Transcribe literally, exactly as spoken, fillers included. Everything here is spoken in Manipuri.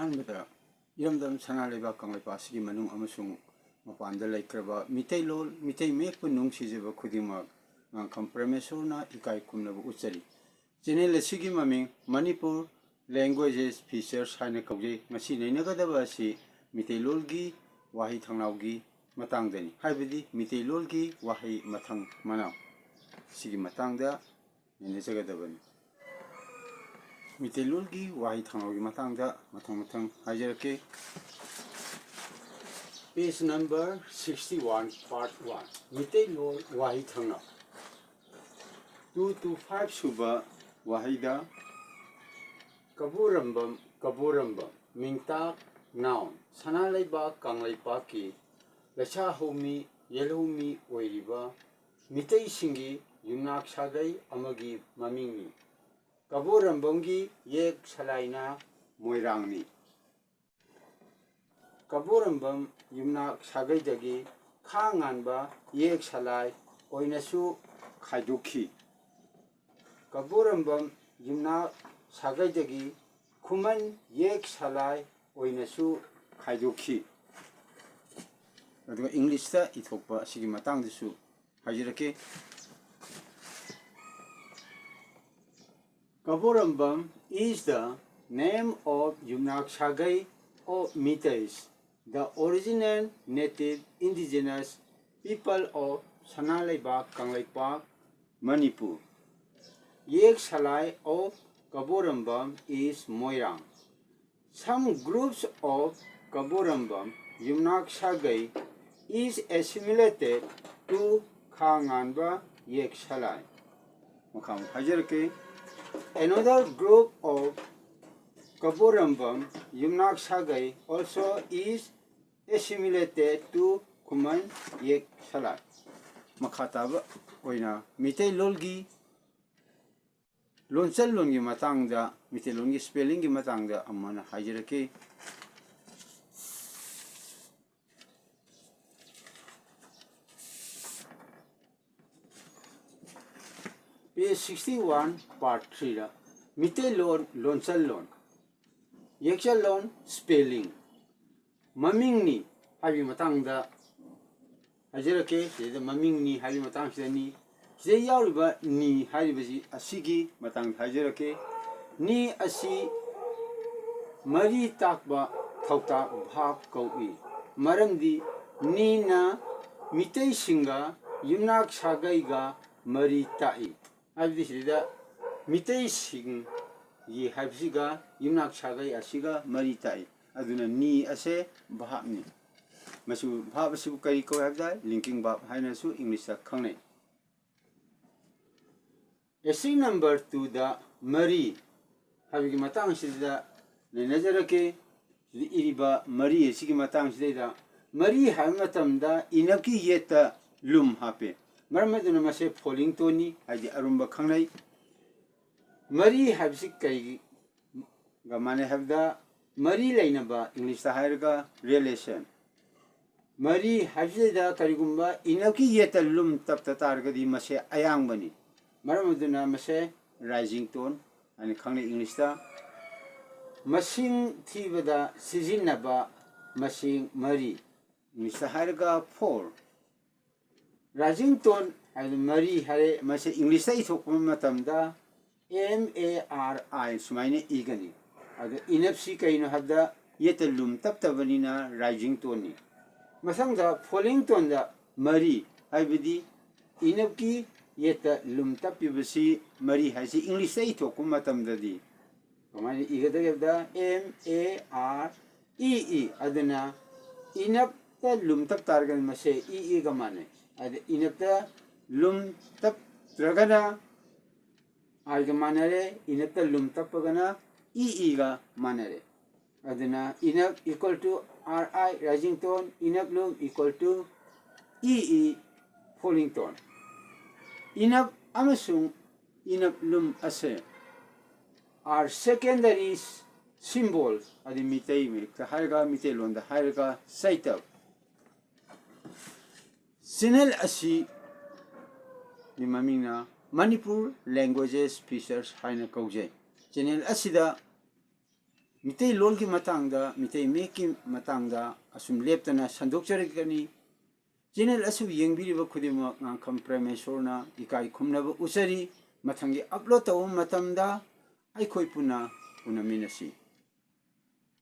ꯑꯍꯥꯟꯕꯗ ꯏꯔꯝꯗꯝ ꯁꯅꯥ ꯂꯩꯕꯥꯛ ꯀꯪꯂꯩꯄꯥꯛ ꯑꯁꯤꯒꯤ ꯃꯅꯨꯡ ꯑꯃꯁꯨꯡ ꯃꯄꯥꯟꯗ ꯂꯩꯈ꯭ꯔꯕ ꯃꯤꯇꯩꯂꯣꯟ, ꯃꯤꯇꯩ ꯃꯌꯦꯛꯄꯨ ꯅꯨꯡꯁꯤꯖꯕ ꯈꯨꯗꯤꯡꯃꯛ ꯉꯥꯡꯈꯝ ꯄ꯭ꯔꯃꯦꯁꯣꯔꯅ ꯏꯀꯥꯏ ꯈꯨꯝꯅꯕ ꯎꯠꯆꯔꯤ꯫ ꯆꯦꯅꯦꯜ ꯑꯁꯤꯒꯤ ꯃꯃꯤꯡ ꯃꯅꯤꯄꯨꯔ ꯂꯦꯡꯒ꯭ꯋꯦꯖꯦꯁ ꯐꯤꯆꯔꯁ ꯍꯥꯏꯅ ꯀꯧꯖꯩ꯫ ꯉꯁꯤ ꯅꯩꯅꯒꯗꯕ ꯑꯁꯤ ꯃꯤꯇꯩꯂꯣꯟꯒꯤ ꯋꯥꯍꯩ ꯊꯥꯡꯅꯥꯎꯒꯤ ꯃꯇꯥꯡꯗꯅꯤ, ꯍꯥꯏꯕꯗꯤ ꯃꯤꯇꯩꯂꯣꯟꯒꯤ ꯋꯥꯍꯩ ꯃꯊꯪ ꯃꯅꯥꯎ꯫ ꯁꯤꯒꯤ ꯃꯇꯥꯡꯗ ꯅꯩꯅꯖꯒꯗꯕꯅꯤ꯫ ꯃꯤꯇꯩꯂꯣꯟꯒꯤ ꯋꯥꯍꯩ ꯊꯥꯡꯅꯥꯎꯒꯤ ꯃꯇꯥꯡꯗ ꯃꯊꯪ ꯃꯊꯪ ꯍꯥꯏꯖꯔꯛꯀꯦ꯫ Page number sixty one, part one. Meiteilon ꯋꯥꯍꯩ ꯊꯥꯡꯅꯥꯎ꯫ Two to five ꯁꯨꯕ ꯋꯥꯍꯩꯗ ꯀꯕꯣꯔꯝꯕꯝ, ꯀꯕꯣꯔꯝꯕꯝ, ꯃꯤꯡꯇꯥꯛ, noun, ꯁꯅꯥ ꯂꯩꯕꯥꯛ ꯀꯪꯂꯩꯄꯥꯛꯀꯤ ꯂꯩꯁꯥꯍꯧꯃꯤ, ꯌꯦꯜꯍꯧꯃꯤ ꯑꯣꯏꯔꯤꯕ ꯃꯤꯇꯩꯁꯤꯡꯒꯤ ꯌꯨꯝꯅꯥꯛ ꯁꯥꯒꯩ ꯑꯃꯒꯤ ꯃꯃꯤꯡꯅꯤ꯫ ꯀꯕꯣꯔꯝꯕꯝꯒꯤ ꯌꯦꯛ ꯁꯂꯥꯏꯅ ꯃꯣꯏꯔꯥꯡꯅꯤ꯫ ꯀꯕꯣꯔꯝꯕꯝ ꯌꯨꯝꯅꯥꯛ ꯁꯥꯒꯩꯗꯒꯤ ꯈꯥ ꯉꯥꯟꯕ ꯌꯦꯛ ꯁꯂꯥꯏ ꯑꯣꯏꯅꯁꯨ ꯈꯥꯏꯗꯣꯛꯈꯤ꯫ ꯀꯕꯣꯔꯝꯕꯝ ꯌꯨꯝꯅꯥꯛ ꯁꯥꯒꯩꯗꯒꯤ ꯈꯨꯃꯟ ꯌꯦꯛ ꯁꯂꯥꯏ ꯑꯣꯏꯅꯁꯨ ꯈꯥꯏꯗꯣꯛꯈꯤ꯫ ꯑꯗꯨꯒ ꯏꯪꯂꯤꯁꯇ ꯏꯊꯣꯛꯄ ꯑꯁꯤꯒꯤ ꯃꯇꯥꯡꯗꯁꯨ ꯍꯥꯏꯖꯔꯛꯀꯦ꯫ Kaborambam is the name of Yumnak Sagai or Meiteis, the original native indigenous people of Sanaleibak, Kangleipak, Manipur. Yek Salai of Kaborambam is Moirang. Some groups of Kaborambam, Yumnak Sagai, is assimilated to Khanganba Yek Salai. ꯃꯈꯥ ꯑꯃꯨꯛ ꯍꯥꯏꯖꯔꯛꯀꯦ꯫ Another group of Kaborambam, Yumnak Sagai, also is assimilated to Khuman Yek Salai. ꯃꯈꯥ ꯇꯥꯕ ꯑꯣꯏꯅ ꯃꯤꯇꯩꯂꯣꯟꯒꯤ ꯂꯣꯟꯆꯠꯂꯣꯟꯒꯤ ꯃꯇꯥꯡꯗ, ꯃꯤꯇꯩꯂꯣꯟꯒꯤ ꯁ꯭ꯄꯦꯂꯤꯡꯒꯤ ꯃꯇꯥꯡꯗ ꯑꯃꯅ ꯍꯥꯏꯖꯔꯛꯀꯦ꯫ Page sixty one, part three ꯗ ꯃꯤꯇꯩꯂꯣꯟ ꯂꯣꯟꯆꯠꯂꯣꯟ꯫ ꯌꯦꯛꯆꯜꯂꯣꯟ, spelling꯫ ꯃꯃꯤꯡꯅꯤ ꯍꯥꯏꯕꯒꯤ ꯃꯇꯥꯡꯗ ꯍꯥꯏꯖꯔꯛꯀꯦ꯫ ꯁꯤꯗꯩꯗ ꯃꯃꯤꯡꯅꯤ ꯍꯥꯏꯕꯒꯤ ꯃꯇꯥꯡꯁꯤꯗꯅꯤ꯫ ꯁꯤꯗ ꯌꯥꯎꯔꯤꯕ ꯅꯤ ꯍꯥꯏꯔꯤꯕꯁꯤ ꯑꯁꯤꯒꯤ ꯃꯇꯥꯡꯗ ꯍꯥꯏꯖꯔꯛꯀꯦ꯫ ꯅꯤ ꯑꯁꯤ ꯃꯔꯤ ꯇꯥꯛꯄ ꯊꯧꯇꯥꯛ verb ꯀꯧꯏ꯫ ꯃꯔꯝꯗꯤ ꯅꯤꯅ ꯃꯤꯇꯩꯁꯤꯡꯒ ꯌꯨꯝꯅꯥꯛ ꯁꯥꯒꯩꯒ ꯃꯔꯤ ꯇꯥꯛꯏ꯫ ꯍꯥꯏꯕꯗꯤ ꯁꯤꯗ ꯃꯤꯇꯩꯁꯤꯡꯒꯤ ꯍꯥꯏꯕꯁꯤꯒ ꯌꯨꯝꯅꯥꯛ ꯁꯥꯒꯩ ꯑꯁꯤꯒ ꯃꯔꯤ ꯇꯥꯛꯏ꯫ ꯑꯗꯨꯅ ꯅꯤ ꯑꯁꯦ verb ꯅꯤ꯫ ꯃꯁꯤꯕꯨ verb ꯑꯁꯤꯕꯨ ꯀꯔꯤ ꯀꯧꯏ ꯍꯥꯏꯕꯗ linking verb ꯍꯥꯏꯅꯁꯨ English ꯇ ꯈꯪꯅꯩ꯫ Essay number two ꯗ ꯃꯔꯤ ꯍꯥꯏꯕꯒꯤ ꯃꯇꯥꯡꯁꯤꯗ ꯅꯩꯅꯖꯔꯛꯀꯦ꯫ ꯁꯤꯗ ꯏꯔꯤꯕ ꯃꯔꯤ ꯑꯁꯤꯒꯤ ꯃꯇꯥꯡꯁꯤꯗꯩꯗ ꯃꯔꯤ ꯍꯥꯏꯕ ꯃꯇꯝꯗ ꯏꯅꯞꯀꯤ ꯌꯦꯠꯇ ꯂꯨꯝ ꯍꯥꯞꯄꯤ꯫ ꯃꯔꯝ ꯑꯗꯨꯅ ꯃꯁꯦ falling tone ꯅꯤ, ꯍꯥꯏꯗꯤ ꯑꯔꯨꯝꯕ ꯈꯪꯅꯩ꯫ ꯃꯔꯤ ꯍꯥꯏꯕꯁꯤ ꯀꯔꯤꯒ ꯃꯥꯟꯅꯩ ꯍꯥꯏꯕꯗ, ꯃꯔꯤ ꯂꯩꯅꯕ, English ꯇ ꯍꯥꯏꯔꯒ relation꯫ ꯃꯔꯤ ꯍꯥꯏꯕꯁꯤꯗ ꯀꯔꯤꯒꯨꯝꯕ ꯏꯅꯞꯀꯤ ꯌꯦꯠꯇ ꯂꯨꯝ ꯇꯞꯇ ꯇꯥꯔꯒꯗꯤ ꯃꯁꯦ ꯑꯌꯥꯡꯕꯅꯤ꯫ ꯃꯔꯝ ꯑꯗꯨꯅ ꯃꯁꯦ rising tone ꯍꯥꯏꯅ ꯈꯪꯅꯩ English ꯇ꯫ ꯃꯁꯤꯡ ꯊꯤꯕꯗ ꯁꯤꯖꯤꯟꯅꯕ ꯃꯁꯤꯡ ꯃꯔꯤ, English ꯇ ꯍꯥꯏꯔꯒ four꯫ Rising tone ꯍꯥꯏꯕꯗꯤ ꯃꯔꯤ ꯍꯥꯏꯔꯦ, ꯃꯁꯤ English ꯇ ꯏꯊꯣꯛꯄ ꯃꯇꯝꯗ M A R I ꯁꯨꯃꯥꯏꯅ ꯏꯒꯅꯤ꯫ ꯑꯗꯣ ꯏꯅꯞꯁꯤ ꯀꯩꯅꯣ ꯍꯥꯏꯕꯗ ꯌꯦꯠꯇ ꯂꯨꯝ ꯇꯞꯇꯕꯅꯤꯅ rising tone ꯅꯤ꯫ ꯃꯊꯪꯗ falling tone ꯗ ꯃꯔꯤ, ꯍꯥꯏꯕꯗꯤ ꯏꯅꯞꯀꯤ ꯌꯦꯠꯇ ꯂꯨꯝ ꯇꯞꯄꯤꯕꯁꯤ ꯃꯔꯤ ꯍꯥꯏꯁꯤ English ꯇ ꯏꯊꯣꯛꯄ ꯃꯇꯝꯗꯗꯤ ꯀꯃꯥꯏꯅ ꯏꯒꯗꯒꯦ ꯍꯥꯏꯕꯗ M A R E E꯫ ꯑꯗꯨꯅ ꯏꯅꯞꯇ ꯂꯨꯝ ꯇꯞ ꯇꯥꯔꯒꯗꯤ ꯃꯁꯦ E E ꯒ ꯃꯥꯟꯅꯩ꯫ ꯑꯗ ꯏꯅꯞꯇ ꯂꯨꯝ ꯇꯞꯇ꯭ꯔꯒꯅ I ꯒ ꯃꯥꯟꯅꯔꯦ, ꯏꯅꯞꯇ ꯂꯨꯝ ꯇꯞꯄꯒꯅ E E ꯒ ꯃꯥꯟꯅꯔꯦ꯫ ꯑꯗꯨꯅ ꯏꯅꯞ equal to R I rising tone, ꯏꯅꯞ ꯂꯨꯝ equal to E E falling tone꯫ ꯏꯅꯞ ꯑꯃꯁꯨꯡ ꯏꯅꯞ ꯂꯨꯝ ꯑꯁꯦ are secondary symbols, ꯑꯗꯤ ꯃꯤꯇꯩ ꯃꯌꯦꯛꯇ ꯍꯥꯏꯔꯒ, ꯃꯤꯇꯩꯂꯣꯟꯗ ꯍꯥꯏꯔꯒ ꯆꯩꯇꯞ꯫ Channel ꯑꯁꯤꯒꯤ ꯃꯃꯤꯡꯅ Manipur Languages Features ꯍꯥꯏꯅ ꯀꯧꯖꯩ꯫ Channel ꯑꯁꯤꯗ ꯃꯤꯇꯩꯂꯣꯟꯒꯤ ꯃꯇꯥꯡꯗ, ꯃꯤꯇꯩ ꯃꯌꯦꯛꯀꯤ ꯃꯇꯥꯡꯗ ꯑꯁꯨꯝ ꯂꯦꯞꯇꯅ ꯁꯟꯗꯣꯛꯆꯔꯛꯀꯅꯤ꯫ Channel ꯑꯁꯤ ꯌꯦꯡꯕꯤꯔꯤꯕ ꯈꯨꯗꯤꯡꯃꯛ ꯉꯥꯡꯈꯝ ꯄ꯭ꯔꯦꯃꯦꯁꯣꯔꯅ ꯏꯀꯥꯏ ꯈꯨꯝꯅꯕ ꯎꯠꯆꯔꯤ꯫ ꯃꯊꯪꯒꯤ upload ꯇꯧꯕ ꯃꯇꯝꯗ ꯑꯩꯈꯣꯏ ꯄꯨꯟꯅ ꯎꯅꯃꯤꯟꯅꯁꯤ꯫